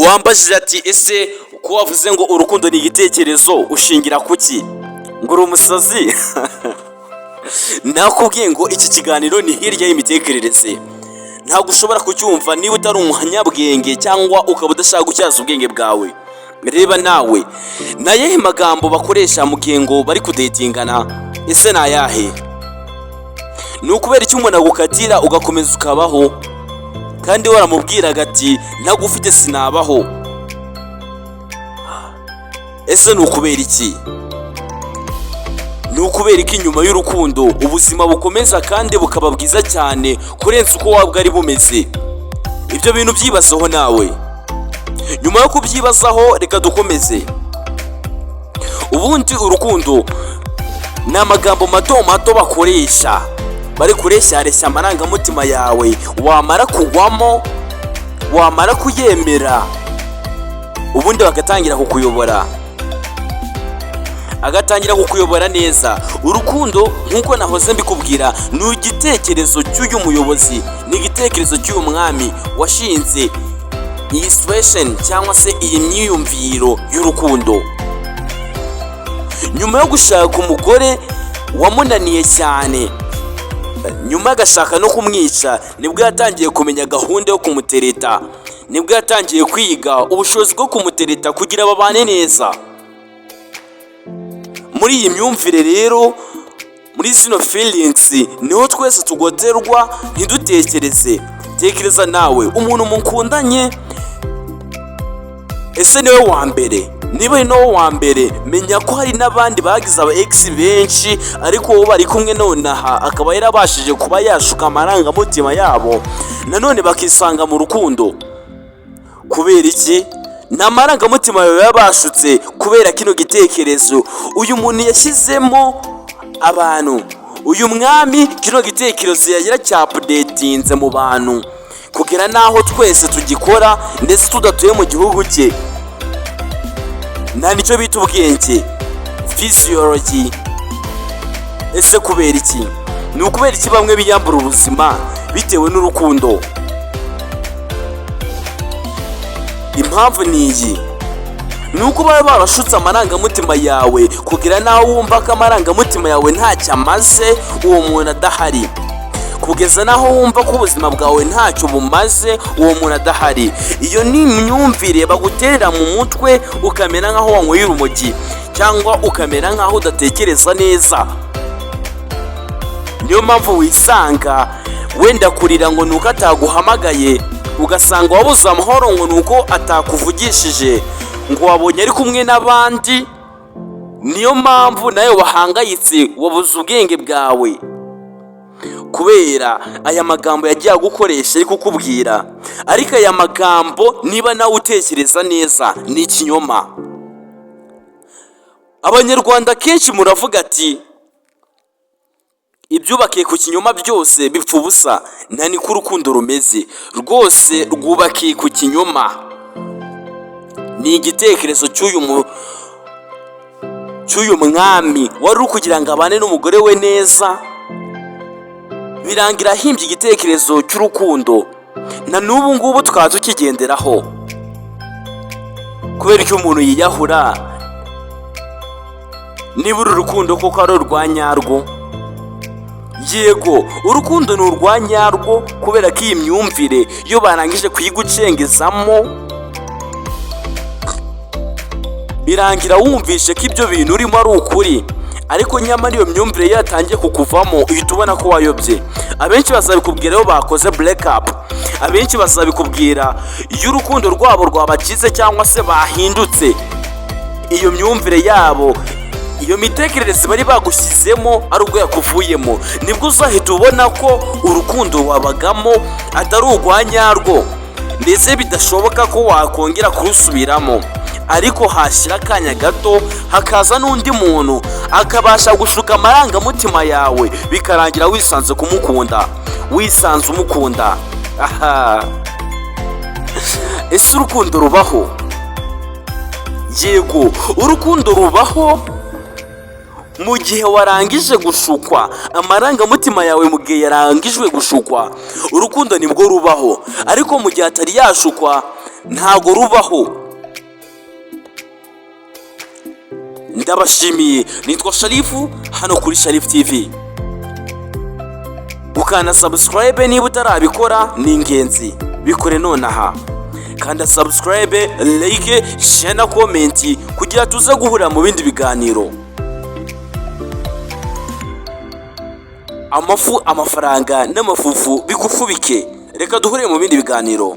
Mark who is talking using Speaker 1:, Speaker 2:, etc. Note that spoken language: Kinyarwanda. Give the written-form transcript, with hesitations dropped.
Speaker 1: Wambajije ati: "Ese ko wavuze ngo urukundo ni igitekerezo, ushingira kuki? Ngo uri umusazi?" Nakubwiye ngo iki kiganiro ni hirya y'imitekerereze. Ntabwo ushobora kucyumva niba utari umunyabwenge cyangwa ukaba udashaka gutyaza ubwenge bwawe. Reba nawe, ni ayahe magambo bakoresha mu gihe ngo bari kudatingana? Ese ni ayahe? Ni ukubera icyo umuntu agukatira ugakomeza ukabaho kandi waramubwiraga ati: "Ntagufite sinabaho"? Ese ni ukubera iki? Ni ukubera ko inyuma y'urukundo ubuzima bukomeza kandi bukaba bwiza cyane kurenza uko waba bwari bumeze. Ibyo bintu byibazeho nawe. Nyuma yo kubyibazaho, reka dukomeze. Ubundi urukundo ni amagambo mato mato bakoresha bari kureshyareshya amarangamutima yawe. Wamara kugwamo, wamara kuyemera, ubundi bagatangira kukuyobora, agatangira kukuyobora neza. Urukundo, nk'uko nahoze mbikubwira, ni igitekerezo cy'uyu muyobozi, ni igitekerezo cy'uyu mwami washinze iyi situation cyangwa se iyi myiyumviro y'urukundo. Nyuma yo gushaka umugore wamunaniye cyane, nyuma agashaka no kumwica, nibwo yatangiye kumenya gahunda yo kumutereta, nibwo yatangiye kwiga ubushobozi bwo kumutereta kugira babane neza. Muri iyi myumvire rero, muri zino feelings, niho twese tugoterwa ntidutekereze. Tekereza nawe, umuntu mukundanye, ese niwe wa mbere? Niba ari nawe wa mbere, menya ko hari n'abandi bagize aba ex benshi, ariko wowe bari kumwe nonaha akaba yarabashije kuba yashuka amarangamutima yabo, nanone bakisanga mu rukundo. Kubera iki? Ni amarangamutima yawe baba bashutse kubera kino gitekerezo uyu muntu yashyizemo abantu. Uyu mwami kino gitekerezo yagira cyaupdatinze mu bantu kugera n'aho twese tugikora, ndetse tudatuye mu gihugu cye. Nta nicyo bita ubwenge, physiology. Ese kubera iki? Ni ukubera iki bamwe biyambura ubuzima bitewe n'urukundo? Impamvu ni iyi: ni uko baba barashutse amarangamutima yawe kugira n'aho wumva ko amarangamutima yawe ntacyo amaze uwo muntu adahari, kugeza n'aho wumva ko ubuzima bwawe ntacyo bumaze uwo muntu adahari. Iyo ni imyumvire baguterera mu mutwe, ukamera nk'aho wanyweye urumogi cyangwa ukamera nk'aho udatekereza neza. Niyo mpamvu wisanga wenda kurira ngo ni uko ataguhamagaye, ugasanga wabuze amahoro ngo ni uko atakuvugishije, ngo wabonye ari kumwe n'abandi. Niyo mpamvu nawe wahangayitse, wabuze ubwenge bwawe kubera aya magambo yagiye agukoresha ari kukubwira. Ariko aya magambo, niba nawe utekereza neza, ni ikinyoma. Abanyarwanda kenshi muravuga ati: "Ibyubakiye ku kinyoma byose bipfa ubusa." Nta niko urukundo rumeze rwose, rwubakiye ku kinyoma. Ni igitekerezo cy'uyu mwami wari uri kugira ngo abane n'umugore we neza, birangira ahimbye igitekerezo cy'urukundo, na n'ubu ngubu tukaba tukigenderaho. Kubera ko umuntu yiyahura, niba uru rukundo koko ari urwa nyarwo? Yego, urukundo ni urwa nyarwo, kubera ko iyi myumvire iyo barangije kuyigucengezamo, birangira wumvishe ko ibyo bintu urimo ari ukuri. Ariko nyamara iyo myumvire iyo yatangiye kukuvamo, uhita ubona ko wayobye. Abenshi bazabikubwira iyo bakoze break up, abenshi bazabikubwira iyo urukundo rwabo rwabakize cyangwa se bahindutse. Iyo myumvire yabo, iyo mitekerereze bari bagushyizemo, ari ubwo yakuvuyemo, nibwo uzahita ubona ko urukundo wabagamo atari urwa nyarwo, ndetse bidashoboka ko wakongera kurusubiramo. Ariko hashyira akanya gato hakaza n'undi muntu akabasha gushuka amarangamutima yawe, bikarangira wisanze kumukunda, wisanze umukunda. Aha, ese urukundo rubaho? Yego, urukundo rubaho mu gihe warangije gushukwa amarangamutima yawe. Mu gihe yarangijwe gushukwa, urukundo nibwo rubaho. Ariko mu gihe atari yashukwa, Ntago rubaho. Ndabashimiye, nitwa Sharifu hano kuri Sharifu TV. Gukanda subscribe niba utarabikora ni ingenzi, bikore nonaha. Kanda subscribe, like, share na comment kugira tuze guhurira mu bindi biganiro. Amafu, amafaranga n'amafufu bigufubike. Reka duhurire mu bindi biganiro.